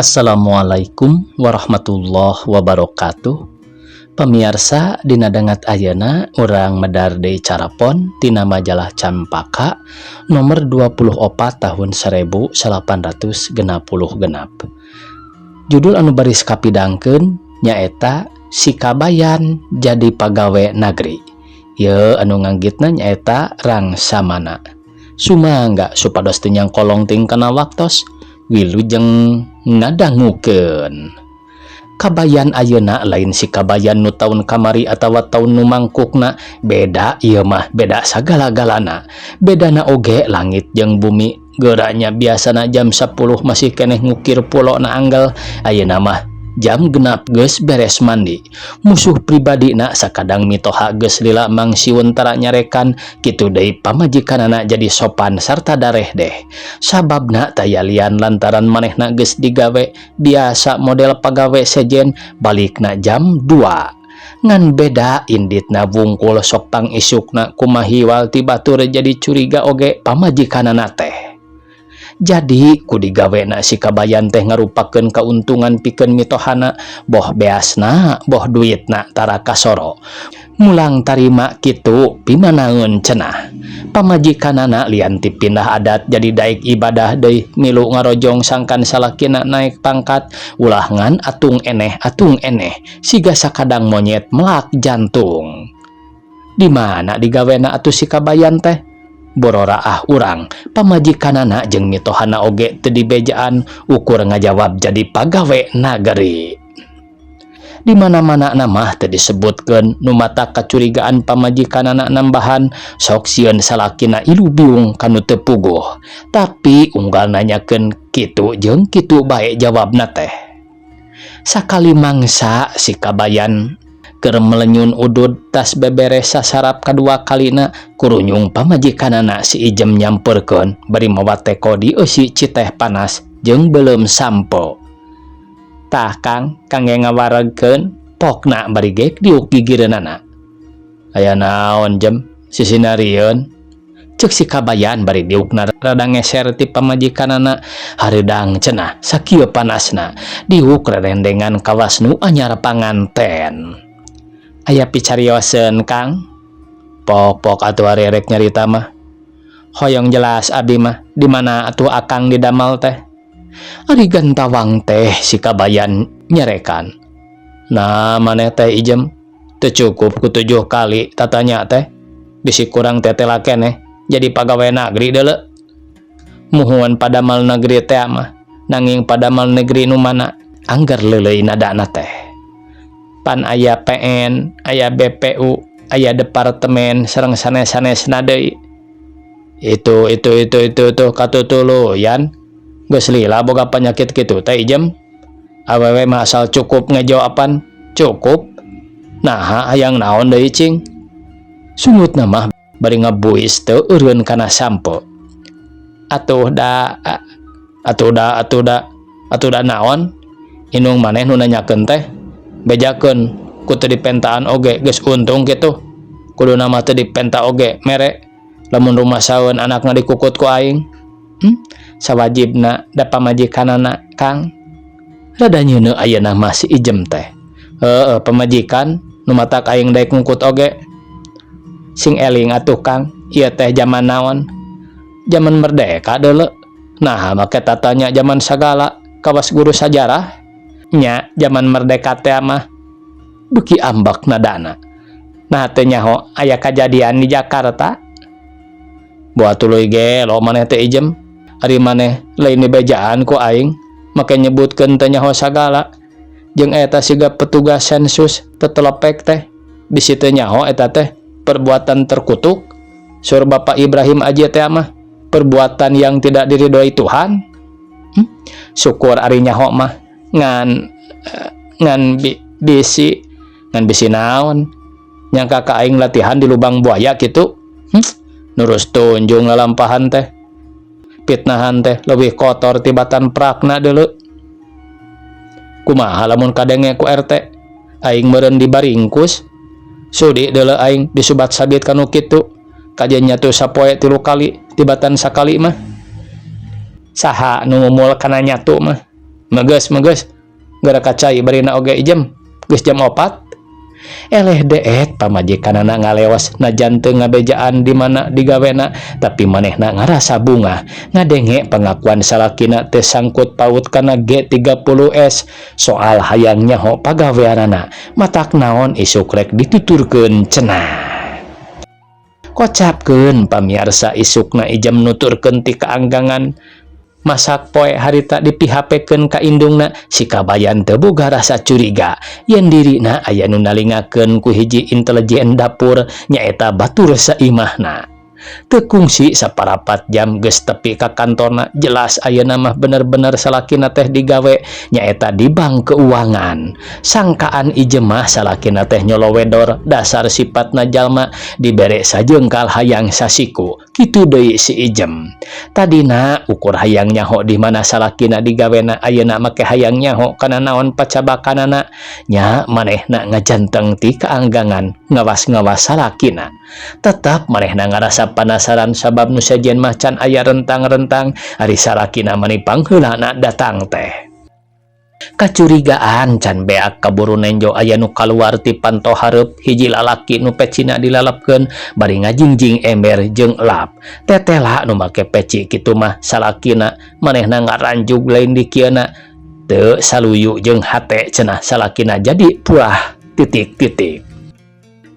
Assalamualaikum warahmatullahi wabarakatuh. Pamiarsa, dina danget ayeuna urang medar deui carapon tina majalah Campaka nomor 24 tahun 1866. Judul anu baris kapidangkeun nyaeta Si Kabayan Jadi Pagawe Nagri. Ye, anu nganggitna nyaeta Rangsamana. Sumangga supados teu nyangkolong ting kana waktos. Wilujeng ngadangukeun. Kabayan ayeuna lain si Kabayan nu taun kamari atawa taun nu mangkukna. Beda ieu mah, beda sagala-galana, bedana oge langit jeung bumi. Geura nya, biasana jam 10 masih keneh ngukir pulo na anggal, ayeuna mah jam 6 geus beres mandi. Musuh pribadi na sakadang mitoha geus lila mangsiun tara nyarekan. Kitu deui pamajikanana, jadi sopan sarta dareh deh. Sababna taya lian lantaran manehna geus digawe biasa model pagawe sejen, balikna jam 2. Ngan beda inditna wungkul, sok pang isukna kumaha hiwal ti batur, jadi curiga oge pamajikanana teh. Jadi ku digawena si Kabayan teh ngarupakeun kauntungan pikeun mitohana, boh beasna boh duitna tara kasoro. Mulang tarima kitu pimanaeun cenah pamajikanana. Lian ti pindah adat, jadi daek ibadah deui, milu ngarojong sangkan salakina naik pangkat. Ulah ngan atung eneh atung eneh siga sakadang monyet melak jantung. Di mana digawena atuh si Kabayan teh? Borora ah urang, pamajikanana jeung mitohana oge teu dibejaan ukur ngajawab jadi pagawe nageri. Di mana-mana nama teu disebutkeun, nu matak kacurigaan pamajikanana nambahan, sok sieun salakina ilu biung kanu teu puguh. Tapi unggal nanyakeun kitu jeung kitu bae jawabna teh. Sakali mangsa si Kabayan keur melenyun udud, tas beberes sasarap kadua kalina, kurunyung pamajikanana si Ijem nyamperkeun bari mawa teko dieusi citeh panas jeung beuleum sampo. "Tah Kang, kangge ngawaregkeun," pokna bari gek diuk gigireunana. "Aya naon, Jem, sisinarieun?" cek si Kabayan bari diukna rada ngeser ti pamajikanana. "Hareudang cenah, sakieu panasna, diuk rerendengan kawas nu anyar panganten." "Aya picarioseun, Kang." "Pok-pok atuh ari rek nyarita mah." "Hoyong jelas abi mah, di mana atuh Akang didamel teh?" "Ari gantawang teh," si Kabayan nyarekan. "Nah, maneh teh, Ijem, teu cukup ku tujuh kali tatanya teh, bisi kurang tetela keneh jadi pagawe nagri deuleu." "Muhun, padamal negeri teh mah, nanging padamal negeri nu mana?" Angger leuleuy nadana teh. "Pan aya PN, aya BPU, aya departemen sareng sanes-sanesna deui." Itu itu itu itu katutuluyan geus lila boga penyakit kitu teh, Ijem. Awewe mah asal cukup ngejo apan cukup, nah hayang naon deui cing?" Sungutna mah bari ngabuis teu eureun kana sampo. "Atuh da, atuh da, atuh da, atuh da naon? Indung maneh nu nanyakeun teh. Bejakeun ku teu dipentaan oge geus untung kitu. Kuduna mah teu dipenta oge mere, lamun rumasaeun anakna dikukut ku aing." Sawajibna da pamajikanana, Kang." Rada nyeuneu ayeuna mah si Ijem teh. "Heeh, pamajikan nu matak aing daek ngukut oge." "Sing eling atuh, Kang, ieu teh jaman naon? Jaman merdeka deuleu. Nah, make tatanya jaman sagala kawas guru sajarah nya, jaman merdeka teh mah." Beuki ambek nadana. "Nah, teu nyaho aya kajadian di Jakarta?" "Boa tuluy gelo maneh teh, Ijem. Ari maneh lain dibejaan ku aing make nyebutkeun teu nyaho sagala. Jeung eta siga petugas sensus tetelepek teh, bisi teu nyaho eta teh perbuatan terkutuk. Sur Bapak Ibrahim aja teh mah perbuatan yang tidak diridhoi Tuhan." Syukur ari nyaho mah, ngan ngan bisi ngan bisi naon? Nyangka ka aing latihan di lubang buaya gitu?" Nurus tunjung lalampahan teh. Fitnahan teh lebih kotor tibatan prakna deuleu. Kumaha lamun kadenge ku RT? Aing meureun dibaringkus. Sudi deuleu aing disubat sabit kanu kitu. Kajeun nyatu sapoe tilu kali tibatan sakali mah. Saha nu mumul kana nyatu mah? Geus geus geura ka cai barina oge Ijem, geus jam 4. Eleh deet pamajikanana ngaleos, najan teu ngabejaan di mana digawena, tapi manehna ngarasa bungah ngadenge pengakuan salakina teu sangkut paut kana G30S soal hayang nyaho pagaweanana. Matak naon isuk rek dituturkeun cenah. Kocapkeun, pamiarsa, isukna Ijem nuturkeun ti kaanggangan masak poe harita dipihapekeun ka indungna. Si Kabayan teu boga rasa curiga yen dirina aya nu nalingakeun ku hiji intelijen dapur, nyaeta batur saimahna. Teu kungsi saparapat jam geus tepi ka kantorna. Jelas ayeuna mah bener-bener salakina teh digawe, nyaeta di bank keuangan. Sangkaan Ijem mah salakina teh nyolowedor, dasar sifatna jalma dibere sajengkal hayang sasiku. Kitu deui si Ijem, tadina ukur hayang nyaho di mana salakina digawena, ayeuna make hayang nyaho kana naon pacabakanana. Nya manehna ngajanteng ti kaanggangan ngawas-ngawas salakina. Tetap manehna ngarasa panasaran sabab nu sejen mah can aya rentang-rentang, ari salakina mani pangheulana datang teh. Kacurigaan can beak kaburu nenjo aya nu kaluar ti panto hareup, hiji lalaki nu pecina dilalapkeun bari ngajingjing ember jeung lap. Tetela nu make peci kitu mah salakina. Manehna ngaranjug, lain dikieuna, teu saluyu jeung hate cenah salakina jadi puah titik titik.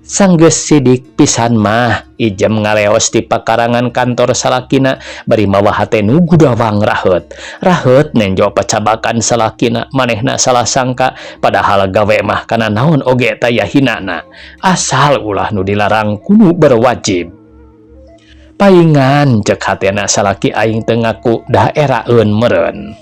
Sanggeus sidik pisan mah Ijem ngaleos di pakarangan kantor salakina bari mawa hate nu gudawang raheut raheut nenjo pacabakan salakina. Manehna salah sangka, padahal gawe mah kana naon oge taya hinana, asal ulah nu dilarang ku nu berwajib. Paingan, cek hatena, salaki aing teu ngaku da eraeun meureun.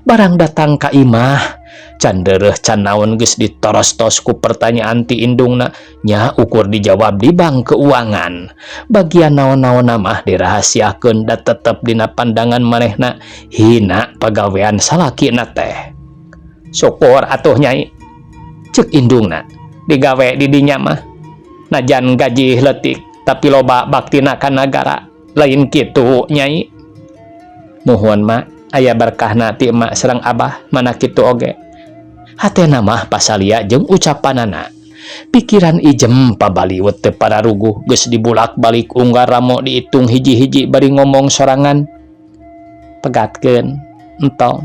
Barang datang ka imah, can deureuh can naon geus ditorostos ku pertanyaan ti indungna. Nya ukur dijawab di bank keuangan, bagian naon-naon mah dirahasiakeun, da tetep dina pandangan manehna hina pagawean salakina teh. "Syukur atuh, Nyai," cek indungna, "digawe di dinya mah, najan gaji leutik tapi loba baktina ka nagara. Lain kitu, Nyai?" "Muhun, Mak, aya berkahna ti emak sareng abah mana kitu oge." Hatena mah pasalia jeung ucapanana. Pikiran Ijem pabaliut teu pararuguh, geus dibulak-balik unggar ramo, diitung hiji-hiji bari ngomong sorangan, "Pegatkeun, entong,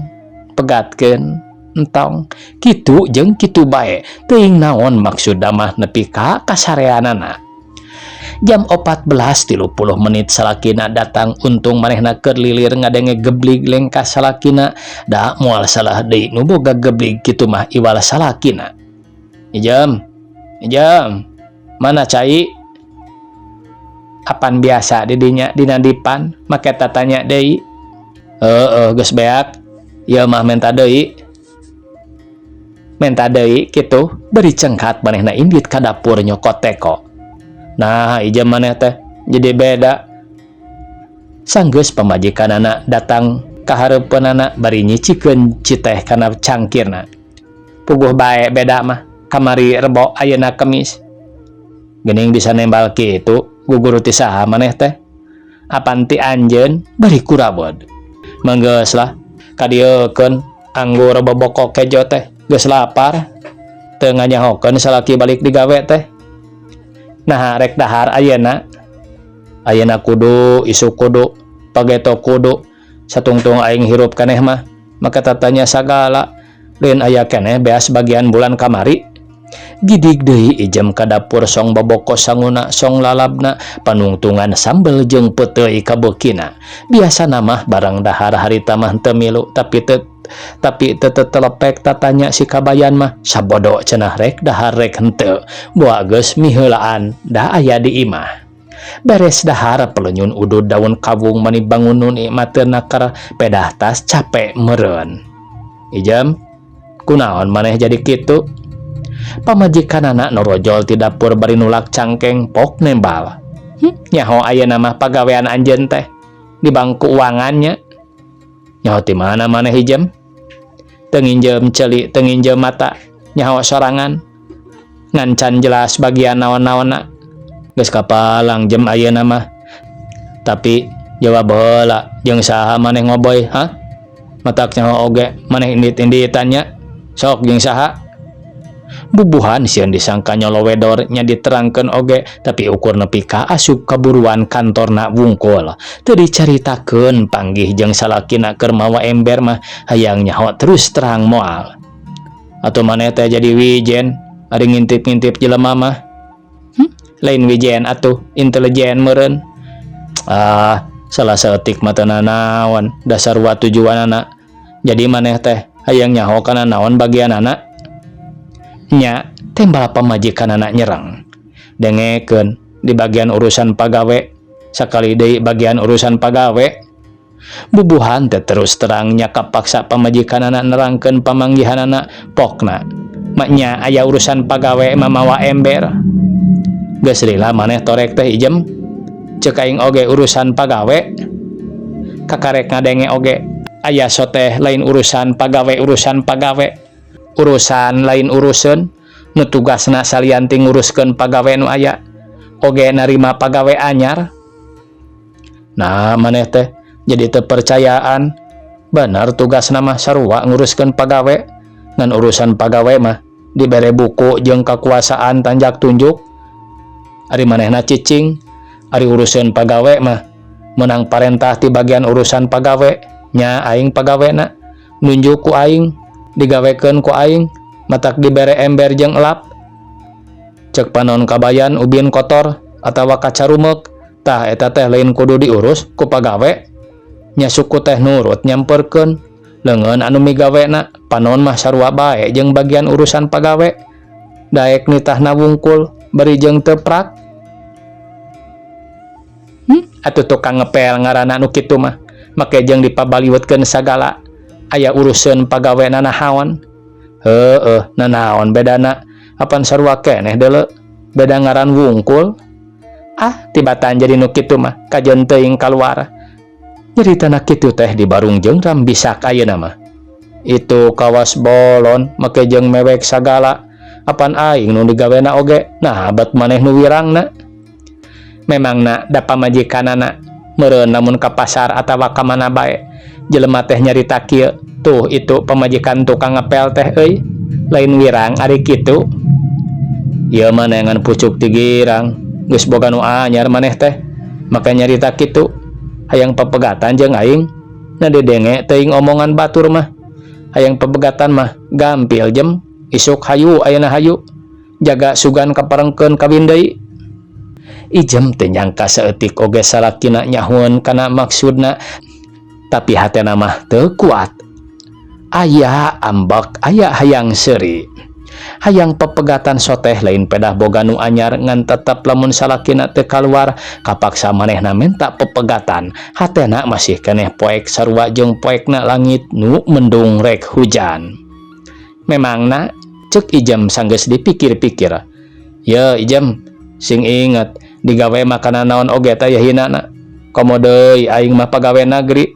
pegatkeun, entong," kitu jeung kitu bae. Teuing naon maksudna mah nepi ka kasareanana. Jam 14.30 menit salakina datang. Untung manehna keur lilir ngadenge geblig lengkah salakina, da moal salah deui nu boga geblig kitu mah iwal salakina. "Ijem, Ijem, mana cai?" "Apan biasa didinya dina dipan, make tatanya deui." "Heeh, geus beak ieu mah, menta deui, menta deui kitu." Bari cengkat manehna indit ka dapur nyokot teko. "Nah, Ijem, maneh teh jadi beda." Sanggeus pamajikanana datang ka hareupeunana bari nyicikeun citeh kana cangkirna. "Puguh bae beda mah, kamari Rebo, ayeuna Kemis. Geuning bisa nembal kitu, guguru ti saha maneh teh? Apan ti anjeun?" Bari kurawod. "Menggeus lah, kadieukeun anggur boboko kejo teh, geus lapar. Teu nganyahokeun salaki balik digawe teh. Nah, rek dahar ayeuna?" "Ayeuna kudu, isuk kudu, pageto kudu, satungtung aing hirup keneh mah maka tatanya sagala. Lain aya keneh beas bagian bulan kamari." Gidig deui Ijem ka dapur, song boboko sanguna, song lalabna, panungtungan sambel jeung peuteuy kabeukina. Biasana mah barang dahar harita mah teu milu, tapi teu telepek tatanya si Kabayan mah. Sabodo cenah, rek dahar rek henteu, boa geus miheulaan da aya di imah. Beres dahar, pelenyun udud daun kawung mani bangun nu nikmateun nakar pedah tas capek meureun. "Ijem, kunaon maneh jadi kitu?" Pamajikanana norojol ti dapur bari nulak cangkeng, pok nembal. "Nyaho ayeuna mah pagawean anjeun teh di bank keuangannya. Nyaho ti mana maneh, Ijem? Teu nginjeum ceuli, teu nginjeum mata, nyaho sorangan. Ngan can jelas bagian naon-naonna. Geus kapalang Jem ayeuna mah. Tapi jawab heula, jeung saha maneh ngoboy, ha?" Matak nyaho oge maneh indit-inditan nya. Sok jeung saha? Bubuhan sieun disangka nyolowedor nya diterangkeun oge tapi ukur nepi ka asup kaburuan kantorna wungkul. Teu dicaritakeun panggih jeung salakina keur mawa ember mah hayang nyaho terus terang moal. Atuh maneh teh jadi wijen ari ngintip-ngintip jelema mah. Lain wijen atuh intelijen meureun. Ah, salah saeutik mah teu nanaon dasar wa tujuanana. Jadi maneh teh hayang nyaho kana naon bagianana? Nya, tembal pamajikanana nyerang. Dengekeun di bagian urusan pagawe, sakali deui bagian urusan pagawe. Bubuhan teh terus terang nya kapaksa pamajikanana nerangkeun pamanggihanana pokna. Maknya aya urusan pagawe mamawa ember. Geus lila maneh torek teh Ijem. Ceuk aing oge urusan pagawe. Kakarek ngadenge oge aya soteh lain urusan pagawe urusan pagawe. Urusan lain uruseun nu tugasna salian ti nguruskeun pagawe nu aya oge narima pagawe anyar. Nah, maneh teh jadi teu percayaan. Bener tugasna mah sarua nguruskeun pagawe. Ngan urusan pagawe mah dibere buku jeung kakuasaan tanjak tunjuk. Ari manehna cicing, ari urusan pagawe mah menang parentah ti bagian urusan pagawe nya aing pagawena nunjuk ku aing digawekeun ku aing matak dibere ember jeung elap. Cek panon kabayan ubin kotor atawa kaca rumeuk tah eta teh lain kudu diurus ku pagawe nya suku teh nurut nyamperkeun leungeun anu migawena panon mah sarua bae jeung bagian urusan pagawe daek nitahna wungkul bari jeung teu prak. Atuh tukang ngepel ngaranna nu kitu mah make jeung dipabaliwetkeun sagala aya urusan pagawe nanahaon. Heueuh, nanaon bedana apan sarua keneh deuleu beda ngaran wungkul. Ah, tibatan jadi nu kitu mah kajeun teuing kaluar. Nyaritana kitu teh dibarung jeung rambisak ayeuna mah. Itu kawas bolon make jeung mewek sagala apan aing nu digawena oge nah bat maneh nu wirangna. Memangna da pamajikanana meureun lamun ka pasar atawa ka mana bae jelema teh nyarita kieu tuh itu pamajikan tukang ngepel teh euy lain wirang ari kitu. Ieu mah neangan pucuk ti girang geus boga nu anyar maneh teh maka nyarita kitu hayang pepegatan jeung aing. Na didenge teuing omongan batur mah hayang pepegatan mah gampil jem isuk hayu ayeuna hayu jaga sugan kaparengkeun kawin deui. Ijem teu nyangka saeutik oge salakina nyahueun kana maksudna tapi hatena mah teu kuat. Aya ambek aya hayang seuri. Hayang pepegatan soteh lain pedah boga nu anyar ngan tetep lamun salakina teu kaluar kapaksa manehna minta pepegatan. Hatena masih keneh poek sarua jeung poekna langit nu mendung rek hujan. Memangna cek Ijem sanggeus dipikir-pikir. Ye Ijem, sing inget digawe makanan naon oge teh hinana. Komo deui aing mah pagawe nagri.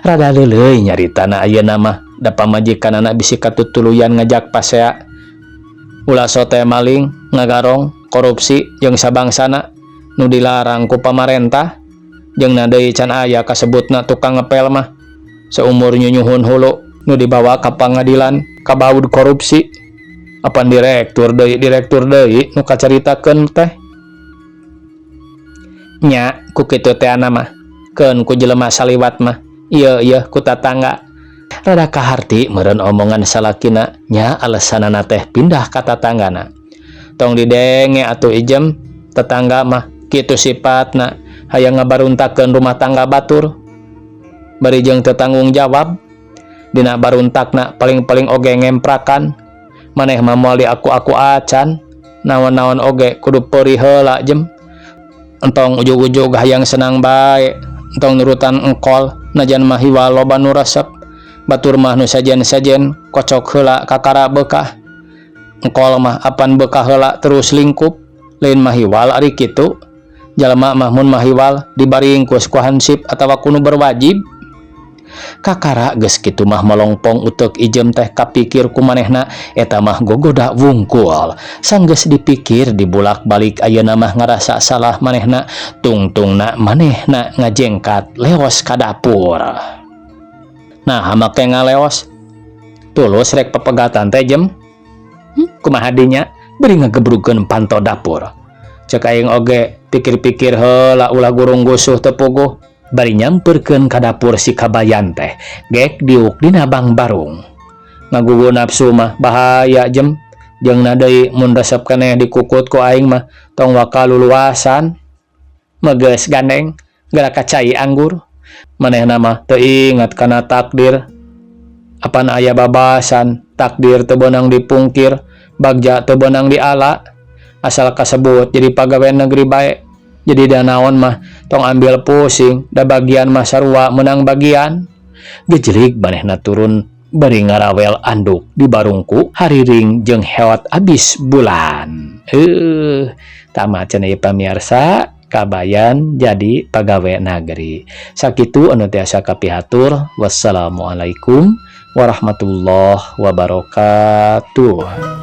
Rada leuleuy nyaritana ayeuna mah da pamajikanana bisi katutuluyan ngajak pasea. Ulah sote maling, ngagarong, korupsi jeung sabangsana nu dilarang ku pamarentah jeung na deui can aya kasebutna tukang ngepel mah. Seumur nyunyuhun hulu nu dibawa ka pangadilan kabaud korupsi. Apan direktur deui nu kacaritakeun teh. Nya ku kitu teh mah keun ku jelema saliwat mah ieu ieu ku tatangga. Rada kaharti meureun omongan salakina nya alesanana teh pindah ka tatanggana. Tong didenge atuh Ijem, tetangga mah kitu sifatna hayang ngabaruntakeun rumah tangga batur. Bari jeung teu tanggung jawab dina baruntakna paling-paling oge ngemprakan. Maneh mah moal di aku-aku acan naon-naon oge kudu peurih heula jem. Entong ujug-ujug hayang senang bae, entong nurutan engkol najan mah hiwal loba nu resep. Batur mah nu sajen-sajen kocok heula kakara beukah. Engkol mah apan beukah heula terus lingkup, lain mah hiwal ari kitu. Jalma mah mun mah hiwal dibaringkus ku hansip atawa ku nu berwajib. Kakara geus kitu mah molongpong uteuk Ijem teh kapikir ku manehna eta mah gogoda wungkul. Sanggeus dipikir dibulak-balik ayeuna mah ngarasa salah manehna, tungtungna manehna ngajengkat leos ka dapur. Naha make ngaleos. Tulus rek pepegatan teh jem. Kumaha dinya bari ngagebrugeun panto dapur. Cek aing oge pikir-pikir heula ulah gurung gusuh teu puguh. Bari nyamperkeun ka dapur si Kabayan teh gek diuk dina bang barung. Ngagugu nafsu mah bahaya jem. Jeung na deui mun resep keneh dikukut ku aing mah tong waka luluasan. Meges gandeng geura ka cai anggur. Manehna mah teu ingat kana takdir. Apan aya babasan takdir teu beunang dipungkir, bagja teu beunang diala. Asal kasebut jadi pagawe negeri bae. Jadi da naon mah tong ambil pusing, da bagian mah sarua meunang bagian. Gejlig manehna turun bari ngarawel anduk di barungku hariring jeung hewat abis bulan. Tamat cenah ieu pamiarsa. Kabayan jadi pagawe nageri. Sakitu anu tiasa kapihatur. Wassalamualaikum warahmatullahi wabarakatuh.